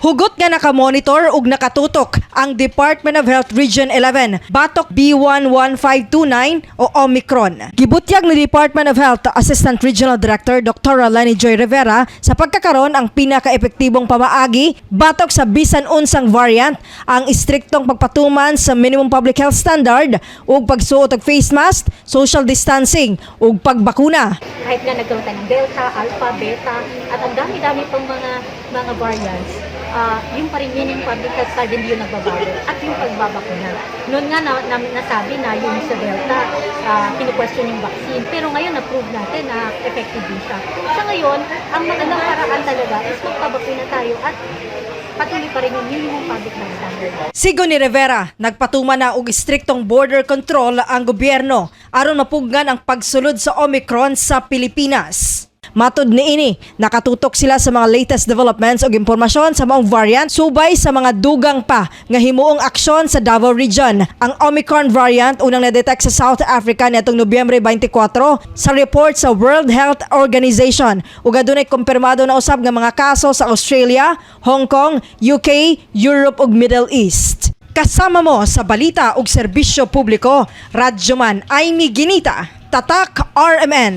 Hugot nga nakamonitor ug nakatutok ang Department of Health Region 11 batok B11529 o Omicron. Gibutyag ni Department of Health Assistant Regional Director Dr. Lenny Joy Rivera sa pagkakaron, ang pinaka-epektibong pamaagi batok sa bisan unsang variant ang istriktong pagpatuman sa minimum public health standard ug pagsuot og face mask, social distancing ug pagbakuna. Kahit nga nagkaroon tayo ng Delta, Alpha, Beta, at ang dami-dami pang mga variants, yung pa rin minimum public health standard, hindi yung nagbabago at yung pagbabakuna. Noon nga nasabi na yung sa Delta, kinu-question yung vaccine. Pero ngayon, na-prove natin na effective din siya. Sa ngayon, ang magandang paraan talaga is magpabakuna tayo at patuloy pa rin yung minimum public health standard. Sigon ni Rivera, nagpatuman na og istriktong border control ang gobyerno aron mapugnan ang pagsulod sa Omicron sa Pilipinas. Matod niini, nakatutok sila sa mga latest developments ug impormasyon sa maong variant subay sa mga dugang pa nga himuong aksyon sa Davao Region. Ang Omicron variant unang na-detect sa South Africa niadtong Nobyembre 24 sa report sa World Health Organization ug adunay kumpirmado na usab nga mga kaso sa Australia, Hong Kong, UK, Europe ug Middle East. Kasama mo sa balita ug serbisyo publiko, Radyoman Aimee Ginita, Tatak RMN.